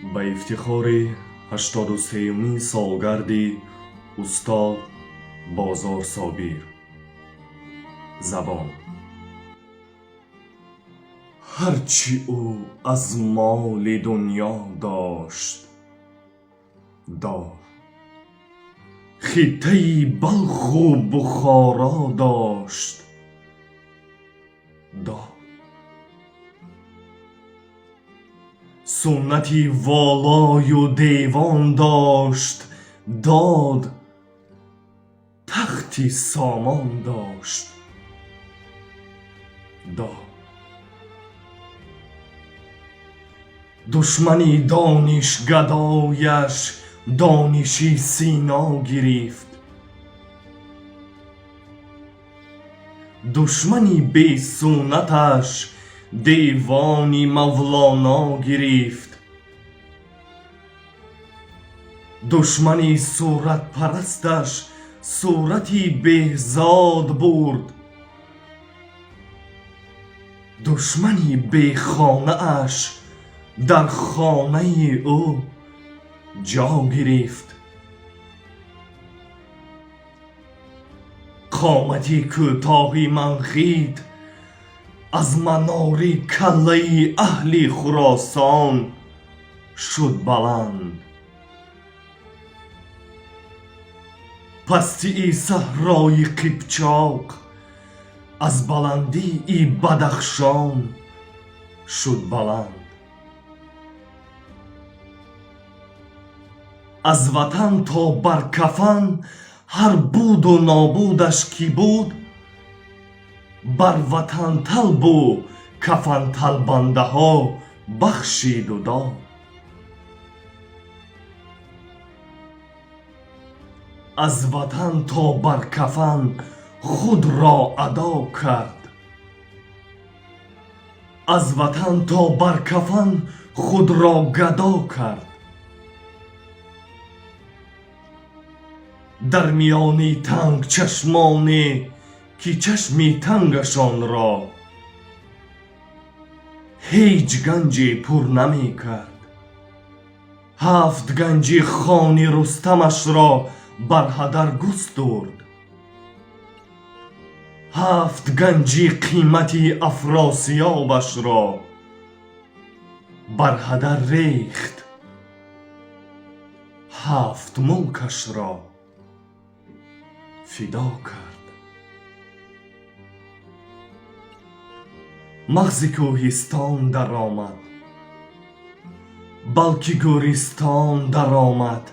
Ба ифтихори 83-юмин солгарди устод Бозор Собир. Забон. Ҳарчи ӯ аз моли дунё дошт, дод. Хиттаи Балху Бухоро дошт, дод. Суннати волою девон дошт, дод. Тахти Сомон дошт, дод. Душмани дониш гадояш дониши Сино гирифт. Душмани бесуннаташ девони Мавлоно гирифт. Душмани суратпарасташ сурати Беҳзод бурд. Душмани бехонааш дар хонаи ӯ ҷо гирифт. Қомати кӯтоҳи Манғит аз манори каллаи аҳли Хуросон шуд баланд. Пастии саҳрои Қипчоқ аз баландии Бадахшон шуд баланд. Аз ватан то бар кафан ҳар буду нобудаш ки буд, бар ватанталбу кафанталбандаҳо бахшиду дод. Аз ватан то бар кафан худро адо кард. Аз ватан то бар кафан худро гадо кард. Дар миёни тангчашмоне ки чашми тангашонро ҳеҷ ганҷе пур намекард, ҳафт ганҷи хони Рустамашро бар ҳадар густурд. Ҳафт ганҷи қимати Афросиёбашро бар ҳадар рехт. Ҳафт мулкашро фидо кард. Мағзи кӯҳистон даромад, балки гӯристон даромад.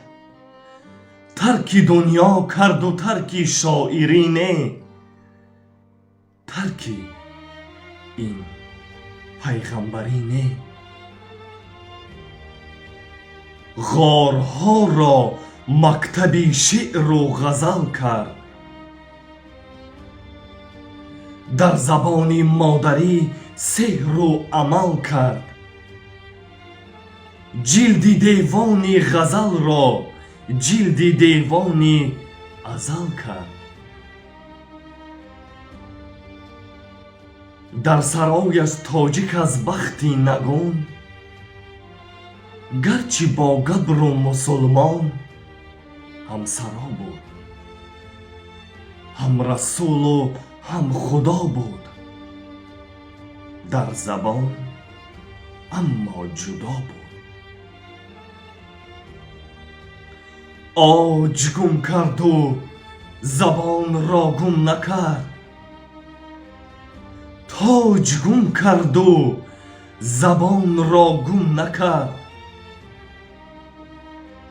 Тарки дунё карду тарки шоирӣ не, тарки ин пайғамбарӣ не. Ғорҳоро мактаби шеъру ғазал кард. Дар забони модарӣ сеҳру амал кард. Ҷилди девони ғазалро ҷилди девони азал кард. Дар сарояш тоҷик аз бахти нагун, гарчи бо габру мусулмон ҳамсаро буд, ҳам расулу ҳам худо буд, дар забон аммо ҷудо буд. Оҷ гум карду забонро гум накард. Тоҷ гум карду забонро гум накард.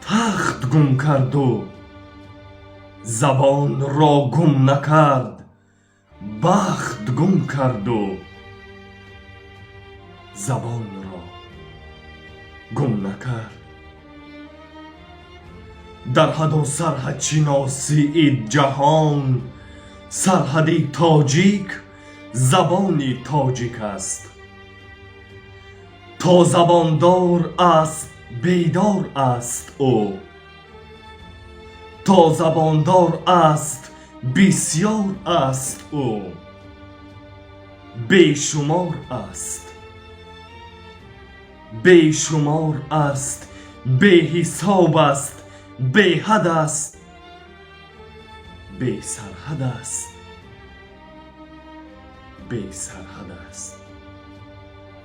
Тахт гум карду забонро гум накард. Бахт гум карду забонро гум накард. Дар ҳаду сарҳадшиносии ҷаҳон сарҳади тоҷик забони тоҷик аст. То забондор аст, бедор аст ӯ. То забондор аст, бисёр аст ӯ. Бешумор аст. Бешумор аст, беҳисоб аст, беҳад аст, бесарҳад аст, бесарҳад аст.